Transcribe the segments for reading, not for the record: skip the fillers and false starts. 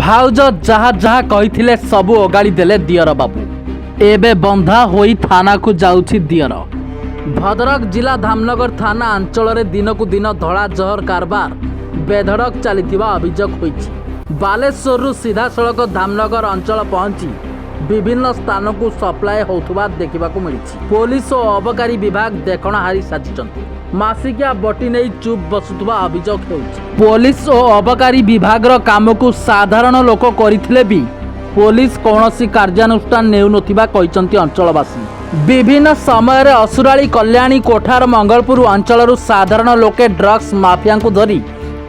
ଭାଉଜ ଯାହା ଯାହା କହିଥିଲେ ସବୁ ଓଗାଳି ଦେଲେ ଦିଅର ବାବୁ। ଏବେ ବନ୍ଧା ହୋଇ ଥାନାକୁ ଯାଉଛି ଦିଅର। ଭଦ୍ରକ ଜିଲ୍ଲା ଧାମନଗର ଥାନା ଅଞ୍ଚଳରେ ଦିନକୁ ଦିନ ଧଳା ଜହର କାରବାର ବେଧଡ଼କ ଚାଲିଥିବା ଅଭିଯୋଗ ହୋଇଛି। ବାଲେଶ୍ୱରରୁ ସିଧାସଳଖ ଧାମନଗର ଅଞ୍ଚଳ ପହଞ୍ଚି ବିଭିନ୍ନ ସ୍ଥାନକୁ ସପ୍ଲାଏ ହେଉଥିବା ଦେଖିବାକୁ ମିଳିଛି। ପୋଲିସ ଓ ଅବକାରୀ ବିଭାଗ ଦେଖଣାହାରି ସାଜିଛନ୍ତି। ମାସିକିଆ ବଟି ନେଇ ଚୁପ୍ ବସୁଥିବା ଅଭିଯୋଗ ହେଉଛି। ପୋଲିସ ଓ ଅବକାରୀ ବିଭାଗର କାମକୁ ସାଧାରଣ ଲୋକ କରିଥିଲେ ବି ପୋଲିସ କୌଣସି କାର୍ଯ୍ୟାନୁଷ୍ଠାନ ନେଉନଥିବା କହିଛନ୍ତି ଅଞ୍ଚଳବାସୀ। ବିଭିନ୍ନ ସମୟରେ ଅସୁରାଳି, କଲ୍ୟାଣୀ, କୋଠାର, ମଙ୍ଗଳପୁର ଅଞ୍ଚଳରୁ ସାଧାରଣ ଲୋକେ ଡ୍ରଗ୍ସ ମାଫିଆଙ୍କୁ ଧରି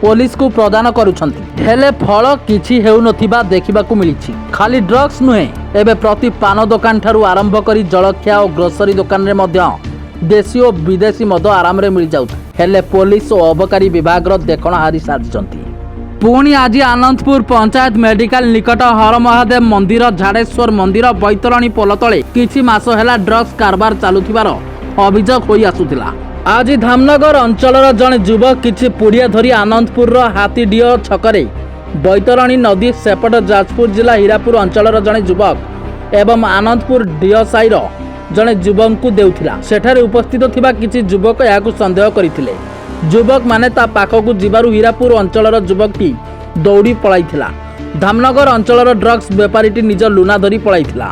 ପୋଲିସକୁ ପ୍ରଦାନ କରୁଛନ୍ତି। ହେଲେ ଫଳ କିଛି ହେଉନଥିବା ଦେଖିବାକୁ ମିଳିଛି। ଖାଲି ଡ୍ରଗ୍ସ ନୁହେଁ, ଏବେ ପ୍ରତି ପାନ ଦୋକାନ ଠାରୁ ଆରମ୍ଭ କରି ଜଳଖିଆ ଓ ଗ୍ରୋସରୀ ଦୋକାନରେ ମଧ୍ୟ ଦେଶୀ ଓ ବିଦେଶୀ ମଦ ଆରାମରେ ମିଳିଯାଉଛି। ହେଲେ ପୋଲିସ ଓ ଅବକାରୀ ବିଭାଗର ଦେଖଣାହାରି ସାଜିଛନ୍ତି। ପୁଣି ଆଜି ଆନନ୍ଦପୁର ପଞ୍ଚାୟତ ମେଡିକାଲ ନିକଟ ହର ମହାଦେବ ମନ୍ଦିର, ଝାଡ଼େଶ୍ୱର ମନ୍ଦିର, ବୈତରଣୀ ପୋଲ ତଳେ କିଛି ମାସ ହେଲା ଡ୍ରଗ୍ସ କାରବାର ଚାଲୁଥିବାର ଅଭିଯୋଗ ହୋଇ ଆସୁଥିଲା। ଆଜି ଧାମନଗର ଅଞ୍ଚଳର ଜଣେ ଯୁବକ କିଛି ପୁଡ଼ିଆ ଧରି ଆନନ୍ଦପୁରର ହାତୀଡିହ ଛକରେ ବୈତରଣୀ ନଦୀ ସେପଟ ଯାଜପୁର ଜିଲ୍ଲା ହୀରାପୁର ଅଞ୍ଚଳର ଜଣେ ଯୁବକ ଏବଂ ଆନନ୍ଦପୁର ଡିହସାହିର ଜଣେ ଯୁବକଙ୍କୁ ଦେଉଥିଲା। ସେଠାରେ ଉପସ୍ଥିତ ଥିବା କିଛି ଯୁବକ ଏହାକୁ ସନ୍ଦେହ କରିଥିଲେ। ଯୁବକମାନେ ତା ପାଖକୁ ଯିବାରୁ ହୀରାପୁର ଅଞ୍ଚଳର ଯୁବକଟି ଦୌଡ଼ି ପଳାଇଥିଲା। ଧାମନଗର ଅଞ୍ଚଳର ଡ୍ରଗ୍ସ ବେପାରୀଟି ନିଜ ଲୁନା ଧରି ପଳାଇଥିଲା।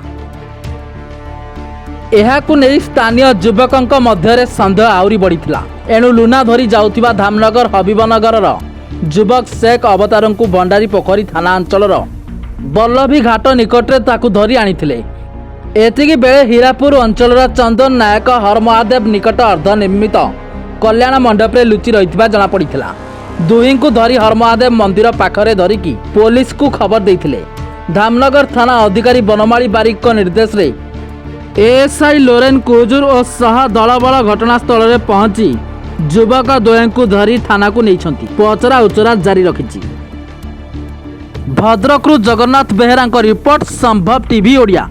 ଏହାକୁ ନେଇ ସ୍ଥାନୀୟ ଯୁବକଙ୍କ ମଧ୍ୟରେ ସନ୍ଦେହ ଆହୁରି ବଢ଼ିଥିଲା। ଏଣୁ ଲୁନା ଧରି ଯାଉଥିବା ଧାମନଗର ହବିବନଗରର ଯୁବକ ଶେଖ ଅବତାରଙ୍କୁ ଭଣ୍ଡାରୀ ପୋଖରୀ ଥାନା ଅଞ୍ଚଳର ବଲ୍ଲଭୀ ଘାଟ ନିକଟରେ ତାକୁ ଧରି ଆଣିଥିଲେ। ଏତିକି ବେଳେ ହୀରାପୁର ଅଞ୍ଚଳର ଚନ୍ଦନ ନାୟକ ହର ମହାଦେବ ନିକଟ ଅର୍ଦ୍ଧନିର୍ମିତ କଲ୍ୟାଣ ମଣ୍ଡପରେ ଲୁଚି ରହିଥିବା ଜଣାପଡ଼ିଥିଲା। ଦୁହିଁଙ୍କୁ ଧରି ହର ମହାଦେବ ମନ୍ଦିର ପାଖରେ ଧରିକି ପୋଲିସକୁ ଖବର ଦେଇଥିଲେ। ଧାମନଗର ଥାନା ଅଧିକାରୀ ବନମାଳୀ ବାରିକଙ୍କ ନିର୍ଦ୍ଦେଶରେ ଏଏସ୍ଆଇ ଲୋରେନ୍ କୁଜୁର ଓ ସହ ଦଳବଳ ଘଟଣାସ୍ଥଳରେ ପହଞ୍ଚି ଯୁବକ ଦ୍ୱୟଙ୍କୁ ଧରି ଥାନାକୁ ନେଇଛନ୍ତି। ପଚରା ଉଚରା ଜାରି ରଖିଛି। ଭଦ୍ରକରୁ ଜଗନ୍ନାଥ ବେହେରାଙ୍କ ରିପୋର୍ଟ, ସମ୍ଭବ ଟିଭି ଓଡ଼ିଆ।